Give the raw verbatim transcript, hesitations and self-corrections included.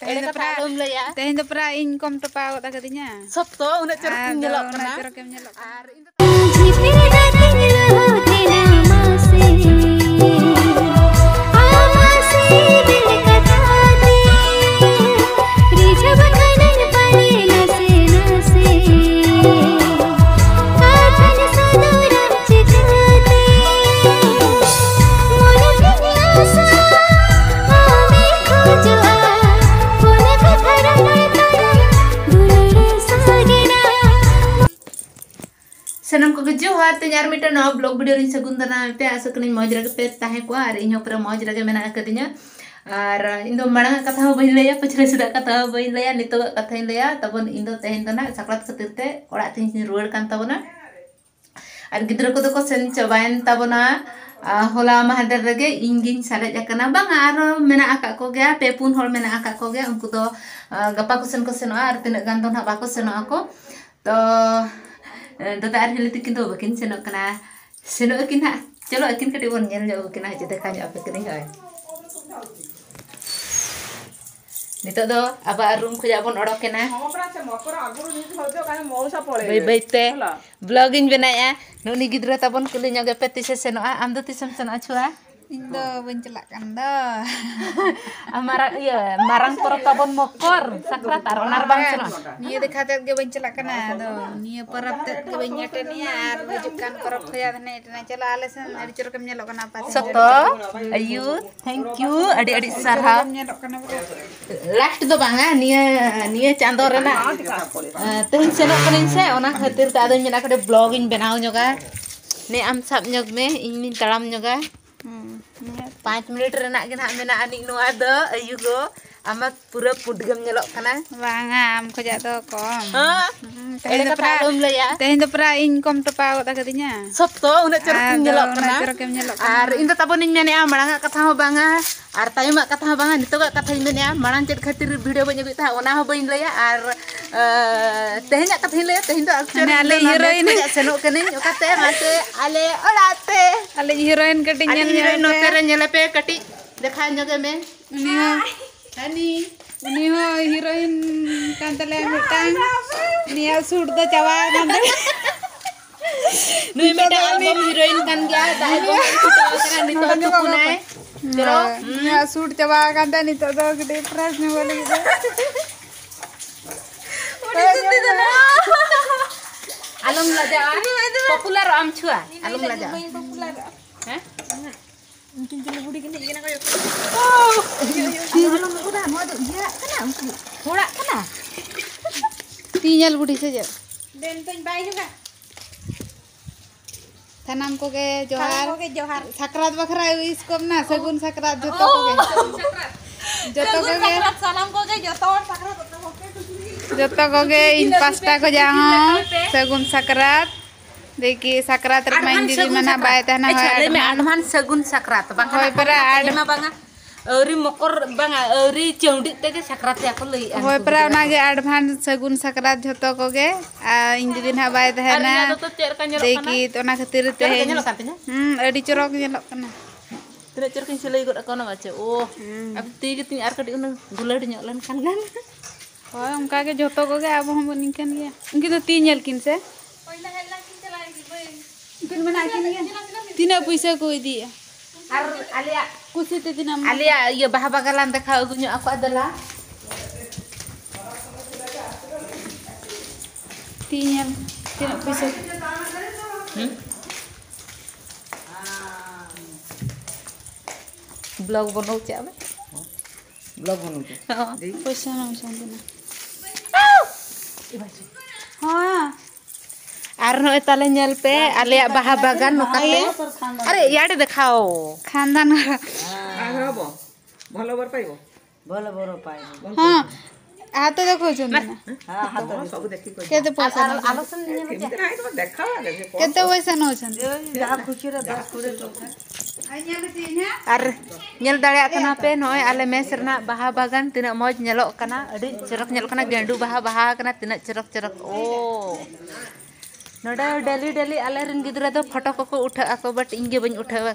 ᱛᱮᱦᱮᱧ ᱫᱚ ᱯᱨᱟ- ᱟᱞᱚᱢ ᱞᱟᱹᱭᱟ᱾ ᱛᱮᱦᱮᱧ ᱫᱚ ᱯᱨᱟᱭ ᱤᱧ ᱠᱚᱢ ᱴᱚᱯᱟᱣ ᱜᱚᱫ ᱟᱠᱟᱫᱤᱧᱟ᱾ ᱥᱚᱠᱛᱚ, ᱩᱱᱟᱹᱜ ᱪᱚᱨᱚᱠ ᱤᱧ ᱟᱫᱚ ᱧᱮᱞᱚᱜ ᱚᱱᱟ ᱠᱟᱱᱟ᱾ ᱪᱚᱨᱚᱠᱮᱢ ᱧᱮᱞᱚᱜ ᱠᱟᱱᱟ᱾ ᱟᱨ ᱤᱧ ᱫᱚ ᱥᱟᱱᱟᱢ ᱠᱚᱜᱮ ᱡᱚᱦᱟᱨ᱾ ᱛᱮᱦᱮᱧ ᱟᱨ ᱢᱤᱫᱴᱟᱝ ᱱᱟᱣᱟ vlog video ᱨᱤᱧ ᱥᱟᱹᱜᱩᱱ ᱫᱟᱨᱟᱢ ᱯᱮ᱾ ᱟᱥᱚᱜ ᱠᱟᱹᱱᱟᱹᱧ ᱢᱚᱡᱽ ᱨᱮᱜᱮ ᱯᱮ ᱛᱟᱦᱮᱸ ᱠᱚᱜᱼᱟ, ᱟᱨ ᱤᱧ ᱦᱚᱸ ᱯᱩᱨᱟᱹ ᱢᱚᱡᱽ ᱨᱮᱜᱮ ᱢᱮᱱᱟᱜ ᱟᱠᱟᱫᱤᱧᱟ᱾ ᱟᱨ ᱤᱧ ᱫᱚ ᱢᱟᱲᱟᱝ ᱟᱜ ᱠᱟᱛᱷᱟ ᱦᱚᱸ ᱵᱟᱹᱧ ᱞᱟᱹᱭᱟ, ᱯᱟᱹᱪᱷᱞᱟᱹ ᱥᱮᱫᱟᱜ ᱠᱟᱛᱷᱟ ᱦᱚᱸ ᱵᱟᱹᱧ ᱞᱟᱹᱭᱟ᱾ ᱱᱤᱛᱚᱜᱟᱜ ᱠᱟᱛᱷᱟᱧ ᱞᱟᱹᱭᱟ᱾ ᱛᱟᱵᱚᱱ ᱤᱧ ᱫᱚ ᱛᱮᱦᱮᱧ ᱫᱚ ᱱᱟᱜ ᱥᱟᱠᱨᱟᱛ ᱠᱷᱟᱹᱛᱤᱨ ᱛᱮ ᱚᱲᱟᱜ ᱛᱮᱧ ᱨᱩᱣᱟᱹᱲ ᱠᱟᱱ ᱛᱟᱵᱚᱱᱟ᱾ ᱟᱨ ᱜᱤᱫᱽᱨᱟᱹ ᱠᱚᱫᱚ ᱠᱚ ᱥᱮᱱ ᱪᱟᱵᱟᱭᱮᱱ ᱛᱟᱵᱚᱱᱟ᱾ ᱟᱨ ᱦᱚᱞᱟ ᱢᱟᱦᱫᱮᱨ ᱨᱮᱜᱮ ᱤᱧ ᱜᱤᱧ ᱥᱟᱨᱮᱡ ᱟᱠᱟᱱᱟ᱾ ᱵᱟᱝᱟ, ᱟᱨᱦᱚᱸ ᱢᱮᱱᱟᱜ ᱟᱠᱟᱫ ᱠᱚᱜᱮᱭᱟ, ᱯᱮ ᱯᱩᱱ ᱦᱚᱲ ᱢᱮᱱᱟᱜ ᱟᱠᱟᱫ ᱠᱚᱜᱮᱭᱟ᱾ ᱩᱱᱠᱩ ᱫᱚ, ᱟᱨ ᱜᱟᱯᱟ ᱠᱚ ᱥᱮᱱ ᱠᱚ ᱥᱮᱱᱚᱜᱼᱟ, ᱟᱨ ᱛᱤᱱᱟᱹᱜ ᱜᱟᱱ ᱫᱚ ᱱᱟᱦᱟᱜ ᱵᱟᱠᱚ ᱥᱮᱱᱚᱜ ᱟᱠᱚ᱾ ᱛᱚ, ᱫᱟᱫᱟ ᱟᱨ ᱦᱤᱞᱤ ᱛᱟᱹᱠᱤᱱ ᱫᱚ ᱵᱟᱹᱠᱤᱱ ᱥᱮᱱᱚᱜ ᱠᱟᱱᱟ᱾ ᱥᱮᱱᱚᱜ ᱟᱹᱠᱤᱱ ᱦᱟᱸᱜ᱾ ᱪᱚᱞᱚ, ᱟᱹᱠᱤᱱ ᱠᱟᱹᱴᱤᱡ ᱵᱚᱱ ᱧᱮᱞ ᱧᱚᱜ ᱟᱹᱠᱤᱱᱟ, ᱦᱮᱸ ᱪᱮ, ᱫᱮᱠᱷᱟ ᱧᱚᱜ ᱟᱯᱮ ᱠᱟᱹᱱᱟᱹᱧ, ᱦᱳᱭ᱾ ᱱᱤᱛᱚᱜ ᱫᱚ ᱟᱵᱟᱨ ᱨᱩᱢ ᱠᱷᱚᱱᱟᱜ ᱵᱚᱱ ᱚᱰᱚᱠ ᱮᱱᱟ᱾ ᱵᱟᱹᱭ ᱵᱟᱹᱭ ᱛᱮ vlog ᱤᱧ ᱵᱮᱱᱟᱣᱮᱫᱼᱟ᱾ ᱱᱩᱜᱼᱱᱤ ᱜᱤᱫᱽᱨᱟᱹ ᱛᱟᱵᱚᱱ ᱠᱩᱞᱤ ᱧᱚᱜ ᱜᱮᱯᱮ, ᱛᱤᱥᱮ ᱥᱮᱱᱚᱜᱼᱟ? ᱟᱢ ᱫᱚ ᱛᱤᱥᱮᱢ ᱥᱮᱱᱚᱜᱼᱟ, ᱪᱷᱩᱣᱟ? ᱤᱧ ᱫᱚ ᱵᱟᱹᱧ ᱪᱟᱞᱟᱜ ᱠᱟᱱ ᱫᱚ᱾ ᱟᱨ ᱢᱟᱨᱟᱝ, ᱤᱭᱟᱹ, ᱢᱟᱨᱟᱝ ᱯᱚᱨᱚᱵᱽ ᱛᱟᱵᱚᱱ ᱢᱚᱠᱚᱨ ᱥᱟᱠᱨᱟᱛ, ᱟᱨ ᱚᱱᱟ ᱨᱮ ᱵᱟᱝ ᱥᱮᱱᱚᱜᱼᱟ? ᱱᱤᱭᱟᱹ ᱫᱮᱠᱷᱟ ᱛᱮᱫ ᱜᱮ ᱵᱟᱹᱧ ᱪᱟᱞᱟᱜ ᱠᱟᱱᱟ᱾ ᱟᱫᱚ ᱱᱤᱭᱟᱹ ᱯᱚᱨᱚᱵᱽ ᱛᱮᱫ ᱜᱮ ᱵᱟᱹᱧ ᱮᱴᱮᱱᱮᱜᱼᱟ, ᱟᱨ ᱦᱤᱡᱩᱜ ᱠᱟᱱ ᱯᱚᱨᱚᱵᱽ ᱠᱷᱚᱱᱟᱜ ᱦᱟᱱᱮ ᱮᱴᱮᱱᱟ᱾ ᱪᱟᱞᱟᱜ ᱟᱞᱮ ᱥᱮᱱ ᱟᱹᱰᱤ ᱪᱚᱨᱚᱠᱮᱢ ᱧᱮᱞᱚᱜ ᱠᱟᱱᱟ, ᱟᱯᱟ ᱥᱮᱱ᱾ ᱥᱚᱛᱚ, ᱟᱭᱩ, thank you, ᱟᱹᱰᱤ ᱟᱹᱰᱤ ᱥᱟᱨᱦᱟᱣ᱾ ᱧᱮᱞᱚᱜ ᱠᱟᱱᱟ ᱵᱚᱞᱮ᱾ Last ᱫᱚ ᱵᱟᱝᱟ, ᱱᱤᱭᱟᱹ, ᱱᱤᱭᱟᱹ ᱪᱟᱸᱫᱚ ᱨᱮᱱᱟᱜ, ᱮ, ᱛᱮᱦᱮᱧ ᱥᱮᱱᱚᱜ ᱠᱟᱹᱱᱟᱹᱧ ᱥᱮ, ᱚᱱᱟ ᱠᱷᱟᱹᱛᱤᱨ ᱛᱮ ᱟᱫᱚᱧ ᱢᱮᱱᱟ ᱠᱟᱹᱴᱤᱡ vlog ᱤᱧ ᱵᱮᱱᱟᱣ ᱧᱚᱜᱟ᱾ ᱱᱮ ᱟᱢ ᱥᱟᱵ ᱧᱚᱜ ᱢᱮ, ᱤᱧ ᱱᱤᱧ ᱛᱟᱲᱟᱢ ᱧᱚᱜᱟ᱾ ᱦᱩᱸ, ᱱᱤᱭᱟᱹ ᱯᱟᱸᱪ ᱢᱤᱱᱤᱴ ᱨᱮᱱᱟᱜ ᱜᱮ ᱱᱟᱦᱟᱜ ᱢᱮᱱᱟᱜ ᱟᱹᱱᱤᱡ ᱱᱚᱣᱟ ᱫᱚ, ᱟᱭᱩ ᱜᱚ᱾ ᱟᱢ ᱢᱟ ᱯᱩᱨᱟᱹ ᱯᱩᱸᱰ ᱜᱮᱢ ᱧᱮᱞᱚᱜ ᱠᱟᱱᱟ᱾ ᱵᱟᱝᱟ, ᱟᱢ ᱠᱷᱚᱡᱟᱜ ᱫᱚ ᱠᱚᱢ᱾ ᱦᱮᱸ? ᱦᱩᱸ, ᱮᱲᱮ ᱛᱮᱦᱮᱧ ᱫᱚ ᱠᱟᱛᱷᱟ ᱯᱨᱟᱭ, ᱟᱞᱚᱢ ᱞᱟᱹᱭᱟ᱾ ᱛᱮᱦᱮᱧ ᱫᱚ ᱯᱨᱟᱭ ᱤᱧ ᱠᱚᱢ ᱴᱚᱯᱟᱣ ᱜᱚᱫ ᱟᱠᱟᱫᱤᱧᱟ᱾ ᱥᱚᱠᱛᱚ, ᱩᱱᱟᱹᱜ ᱪᱚᱨᱚᱠ ᱤᱧ ᱟᱫᱚ ᱧᱮᱞᱚᱜ ᱚᱱᱟ ᱠᱟᱱᱟ᱾ ᱪᱚᱨᱚᱠᱮᱢ ᱧᱮᱞᱚᱜ ᱠᱟᱱᱟ᱾ ᱟᱨ ᱤᱧ ᱫᱚ ᱛᱟᱵᱚᱱᱤᱧ ᱢᱮᱱᱮᱫᱼᱟ, ᱢᱟᱲᱟᱝ ᱟᱜ ᱠᱟᱛᱷᱟ ᱦᱚᱸ ᱵᱟᱝᱟ, ᱟᱨ ᱛᱟᱭᱚᱢᱟᱜ ᱠᱟᱛᱷᱟ ᱦᱚᱸ ᱵᱟᱝᱟ, ᱱᱤᱛᱚᱜᱟᱜ ᱠᱟᱛᱷᱟᱧ ᱢᱮᱱᱮᱫᱼᱟ᱾ ᱢᱟᱲᱟᱝ ᱪᱮᱫ ᱠᱷᱟᱹᱛᱤᱨ video ᱵᱟᱹᱧ ᱟᱹᱜᱩᱭᱮᱫ ᱛᱟᱦᱮᱸᱫ, ᱚᱱᱟ ᱦᱚᱸ ᱵᱟᱹᱧ ᱞᱟᱹᱭᱟ᱾ ᱟᱨ, ᱮ, ᱛᱮᱦᱮᱧᱟᱜ ᱠᱟᱛᱷᱟᱧ ᱞᱟᱹᱭᱟ, ᱛᱮᱦᱮᱧ ᱫᱚ actually ᱢᱟᱱᱮ ᱤᱧ ᱫᱚ ᱟᱞᱮ ᱱᱟᱜ ᱢᱮᱪ heroine᱾ ᱠᱷᱚᱱᱟᱜ ᱥᱮᱱᱚᱜ ᱠᱟᱹᱱᱟᱹᱧ᱾ ᱚᱠᱟᱛᱮ? ᱢᱟᱥᱮ ᱟᱞᱮ ᱚᱲᱟᱜ ᱛᱮ᱾ ᱟᱞᱮ heroine ᱠᱟᱹᱴᱤᱡ ᱟᱞᱮ ᱧᱮᱞ heroine ᱧᱚᱜ ᱱᱚᱛᱮ ᱯᱮ᱾ ᱨᱮ ᱧᱮᱞᱮ ᱯᱮ, ᱠᱟᱹᱴᱤᱡ ᱫᱮᱠᱷᱟᱣ ᱧᱚᱜᱮ ᱢᱮ᱾ ᱩᱱᱤ ᱦᱚᱸ᱾ ᱦᱟᱱᱤ᱾ ᱛᱟᱦᱞᱮ ᱢᱤᱫᱴᱟᱝ ᱱᱤᱭᱟᱹ ᱥᱩᱴ ᱫᱚ ᱪᱟᱵᱟ ᱟᱠᱟᱱ ᱛᱟᱭᱟ᱾ ᱱᱩᱭ ᱢᱤᱫᱴᱟᱝ ᱟᱞᱵᱚᱢ ᱦᱤᱨᱳᱭᱤᱱ ᱠᱟᱱ ᱜᱮᱭᱟᱭ, ᱫᱟᱜ ᱮ ᱫᱩᱞ ᱯᱷᱩᱴᱟᱹᱣ ᱟᱠᱟᱱᱟ, ᱱᱤᱛᱚᱜ ᱦᱚᱸ ᱛᱩᱯᱩᱱᱟᱭ᱾ ᱪᱚᱞᱚ᱾ ᱦᱮᱸ, ᱱᱤᱭᱟᱹ ᱥᱩᱴ ᱪᱟᱵᱟ ᱟᱠᱟᱱ ᱛᱟᱭᱟ, ᱱᱤᱛᱚᱜ ᱫᱚ ᱠᱟᱹᱴᱤᱡ ᱯᱷᱨᱮᱥ ᱧᱚᱜᱚᱜ ᱞᱟᱹᱜᱤᱫ ᱫᱚ᱾ ᱟᱞᱚᱢ ᱞᱟᱡᱟᱜᱼᱟ, ᱯᱚᱯᱩᱞᱟᱨᱚᱜ ᱟᱢ ᱪᱷᱩᱣᱟ, ᱟᱞᱚᱢ ᱞᱟᱡᱟᱜᱼᱟ᱾ ᱦᱮᱸ? ᱩᱱᱠᱤᱱ ᱪᱤᱞᱤ ᱵᱩᱰᱷᱤ ᱠᱤᱱ ᱦᱮᱡ ᱮᱱᱟ, ᱠᱚᱭᱚᱜ ᱠᱚ᱾ ᱤᱭᱟᱹ, ᱤᱭᱟᱹ, ᱟᱞᱚ, ᱟᱞᱚ ᱱᱚᱝᱠᱟ, ᱱᱚᱣᱟ ᱫᱚ ᱤᱭᱟᱹᱣᱟᱜ ᱠᱟᱱᱟ, ᱩᱱᱠᱩ ᱦᱚᱲᱟᱜ ᱠᱟᱱᱟ᱾ ᱛᱤ ᱧᱮᱞ ᱵᱩᱰᱷᱤ ᱥᱮ ᱪᱮᱫ? ᱫᱮᱱ ᱛᱚᱧ ᱵᱟᱭ ᱧᱚᱜᱟ᱾ ᱥᱟᱱᱟᱢ ᱠᱚᱜᱮ ᱡᱚᱦᱟᱨ᱾ ᱥᱟᱱᱟᱢ ᱠᱚᱜᱮ ᱡᱚᱦᱟᱨ᱾ ᱥᱟᱠᱨᱟᱛ ᱵᱟᱠᱷᱨᱟ ᱣᱤᱥ ᱠᱚᱢ ᱱᱟ, ᱥᱟᱹᱜᱩᱱ ᱥᱟᱠᱨᱟᱛ ᱡᱚᱛᱚ ᱠᱚᱜᱮ᱾ ᱡᱚᱛᱚ ᱥᱟᱹᱜᱩᱱ ᱠᱚᱜᱮ᱾ ᱥᱟᱠᱨᱟᱛ ᱥᱟᱱᱟᱢ ᱠᱚᱜᱮ, ᱡᱚᱛᱚ ᱦᱚᱲ ᱥᱟᱠᱨᱟᱛ ᱡᱚᱛᱚ ᱦᱚᱲ ᱯᱮ ᱠᱩᱥᱤ᱾ ᱡᱚᱛᱚ ᱠᱚᱜᱮ ᱤᱧ ᱯᱟᱥᱴᱟ ᱠᱷᱚᱱᱟᱜ ᱦᱚᱸ ᱥᱟᱹᱜᱩᱱ ᱥᱟᱠᱨᱟᱛ᱾ ᱫᱮᱠᱷᱤ, ᱥᱟᱠᱨᱟᱛ ᱨᱮᱢᱟ ᱤᱧ ᱫᱤᱫᱤ ᱢᱟ ᱱᱟᱦᱟᱜ ᱵᱟᱭ ᱛᱟᱦᱮᱱᱟ᱾ ᱟᱪᱪᱷᱟ, ᱦᱳᱭ, ᱞᱟᱹᱭ ᱢᱮ, advance᱾ Advance ᱥᱟᱹᱜᱩᱱ ᱥᱟᱠᱨᱟᱛ᱾ ᱵᱟᱝᱠᱷᱟᱱ ᱦᱳᱭ, ᱯᱮᱨᱟ ᱟᱹᱰᱤ ᱢᱟ ᱵᱟᱝᱟ, ᱟᱹᱣᱨᱤ ᱢᱚᱠᱚᱨ ᱵᱟᱝᱟ, ᱟᱹᱣᱨᱤ ᱪᱟᱹᱣᱰᱤᱜ ᱛᱮᱜᱮ ᱥᱟᱠᱨᱟᱛ ᱨᱮᱭᱟᱜ ᱠᱚ ᱞᱟᱹᱭᱮᱜᱼᱟ᱾ ᱦᱳᱭ, ᱩᱱᱠᱩ ᱯᱮᱨᱟ ᱜᱤᱫᱽᱨᱟᱹ ᱠᱚ᱾ ᱚᱱᱟᱜᱮ advance ᱥᱟᱹᱜᱩᱱ ᱥᱟᱠᱨᱟᱛ ᱡᱷᱚᱛᱚ ᱠᱚᱜᱮ᱾ ᱟᱨ ᱤᱧ ᱫᱤᱫᱤ ᱱᱟᱦᱟᱜ ᱵᱟᱭ ᱛᱟᱦᱮᱱᱟ᱾ ᱟᱨ ᱤᱧᱟᱹᱜ ᱫᱚ ᱪᱮᱫ ᱞᱮᱠᱟ ᱧᱮᱞᱚᱜ ᱠᱟᱱᱟ? ᱫᱮᱠᱷᱤ, ᱚᱱᱟ ᱠᱷᱟᱹᱛᱤᱨ ᱪᱮᱫ ᱞᱮᱠᱟ ᱛᱮᱦᱮᱧ, ᱧᱮᱞᱚᱜ ᱠᱟᱱ ᱛᱤᱧᱟ? ᱦᱩᱸ, ᱟᱹᱰᱤ ᱪᱚᱨᱚᱠ ᱧᱮᱞᱚᱜ ᱠᱟᱱᱟ᱾ ᱛᱤᱱᱟᱹᱜ ᱪᱚᱨᱚᱠᱤᱧ ᱥᱤᱞᱟᱹᱭ ᱜᱚᱫ ᱠᱟᱣᱱᱟ ᱵᱟᱪᱮ᱾ ᱳ, ᱦᱩᱸ᱾ ᱟᱫᱚ ᱛᱤ ᱜᱮ ᱛᱤᱧ ᱟᱨ ᱠᱟᱹᱴᱤᱡ ᱩᱱᱟᱹᱝ ᱜᱩᱞᱟᱹᱴ ᱧᱚᱜ ᱞᱮᱱᱠᱷᱟᱱ ᱜᱟᱱ᱾ ᱦᱳᱭ, ᱚᱱᱠᱟ ᱜᱮ ᱡᱷᱚᱛᱚ ᱠᱚᱜᱮ, ᱟᱵᱚ ᱦᱚᱸᱵᱚᱱ ᱤᱱᱠᱟᱹᱱ ᱜᱮᱭᱟ᱾ ᱩᱱᱠᱤᱱ ᱫᱚ ᱛᱤ ᱧᱮᱞ ᱠᱤᱱ ᱥᱮ᱾ ᱩᱱᱠᱤᱱ ᱢᱮᱱᱟᱜ ᱠᱤᱱ ᱜᱮᱭᱟ᱾ ᱛᱤᱱᱟᱹᱜ ᱯᱩᱭᱥᱟᱹ ᱠᱚ ᱤᱫᱤᱭᱮᱜᱼᱟ? ᱟᱨ ᱟᱞᱮᱭᱟᱜ, ᱠᱩᱥᱤ ᱛᱮ ᱛᱤᱱᱟᱹᱜ ᱮᱢ ᱟᱞᱮᱭᱟᱜ ᱤᱭᱟᱹ ᱵᱟᱦᱟ ᱵᱟᱜᱟᱱ ᱞᱟᱝ ᱫᱮᱠᱷᱟᱣ ᱟᱹᱜᱩ ᱧᱚᱜ ᱟᱠᱚᱣᱟ, ᱫᱮᱞᱟ᱾ ᱛᱤ ᱧᱮᱞ, ᱛᱤᱱᱟᱹᱜ ᱯᱩᱭᱥᱟᱹ? ᱦᱩᱸ? Vlog ᱵᱚᱱᱟᱣ ᱪᱮᱫ ᱟᱵᱮ? Vlog ᱵᱚᱱᱟᱣ ᱪᱮᱫ? ᱦᱚᱸ᱾ ᱯᱩᱭᱥᱟᱹ ᱱᱚ ᱥᱚ ᱫᱤᱱᱟ᱾ ᱦᱚᱸ᱾ ᱟᱨ ᱱᱚᱜᱼᱚᱭ ᱛᱟᱞᱮ ᱧᱮᱞ ᱯᱮ, ᱟᱞᱮᱭᱟᱜ ᱵᱟᱦᱟ ᱵᱟᱜᱟᱱ ᱱᱚᱝᱠᱟᱛᱮ᱾ ᱟᱨᱮ, ᱤᱭᱟᱲᱮ ᱫᱮᱠᱷᱟᱣ᱾ ᱠᱷᱟᱱᱫᱟᱱ᱾ ᱟᱨ ᱦᱚᱸ ᱵᱚ, ᱵᱷᱟᱞᱚ ᱵᱟᱨ ᱯᱟᱭᱵᱚ᱾ ᱵᱷᱟᱞᱚ ᱵᱟᱨ ᱯᱟᱭᱵᱚ᱾ ᱦᱚᱸ, ᱦᱟᱛᱮ ᱫᱮᱠᱷᱚ ᱦᱚᱪᱚ ᱢᱮᱱᱟ᱾ ᱦᱮᱸ, ᱦᱟᱛᱮ ᱫᱮᱠᱷᱚ᱾ ᱠᱮᱛᱮ ᱯᱚᱭᱥᱟ ᱱᱚ ᱪᱚᱱᱫᱤ? ᱠᱮᱛᱮ ᱯᱚᱭᱥᱟ ᱱᱚ ᱪᱚᱱᱫᱤ? ᱡᱟᱦᱟᱸ ᱠᱷᱩᱥᱤ ᱨᱮ ᱫᱚᱥ ᱠᱩᱲᱤ ᱴᱟᱠᱟ᱾ ᱟᱨ ᱧᱮᱞ ᱫᱟᱲᱮᱭᱟᱜ ᱠᱟᱱᱟ ᱯᱮ, ᱱᱚᱜᱼᱚᱭ ᱟᱞᱮ ᱢᱮᱥ ᱨᱮᱱᱟᱜ ᱵᱟᱦᱟ ᱵᱟᱜᱟᱱ ᱛᱤᱱᱟᱹᱜ ᱢᱚᱡᱽ ᱧᱮᱞᱚᱜ ᱠᱟᱱᱟ, ᱟᱹᱰᱤ ᱪᱚᱨᱚᱠ ᱧᱮᱞᱚᱜ ᱠᱟᱱᱟ, ᱜᱮᱸᱰᱩ ᱵᱟᱦᱟ ᱵᱟᱦᱟ ᱟᱠᱟᱱᱟ, ᱛᱤᱱᱟᱹᱜ ᱪᱚᱨᱚᱠ ᱪᱚᱨᱚᱠ᱾ ᱳ, ᱱᱚᱰᱮ daily daily ᱟᱞᱮ ᱨᱮᱱ ᱜᱤᱫᱽᱨᱟᱹ ᱫᱚ ᱯᱷᱳᱴᱳ ᱠᱚᱠᱚ ᱩᱴᱷᱟᱹᱜ ᱟᱠᱚ, but ᱤᱧ ᱜᱮ ᱵᱟᱹᱧ ᱩᱴᱷᱟᱹᱣᱟ᱾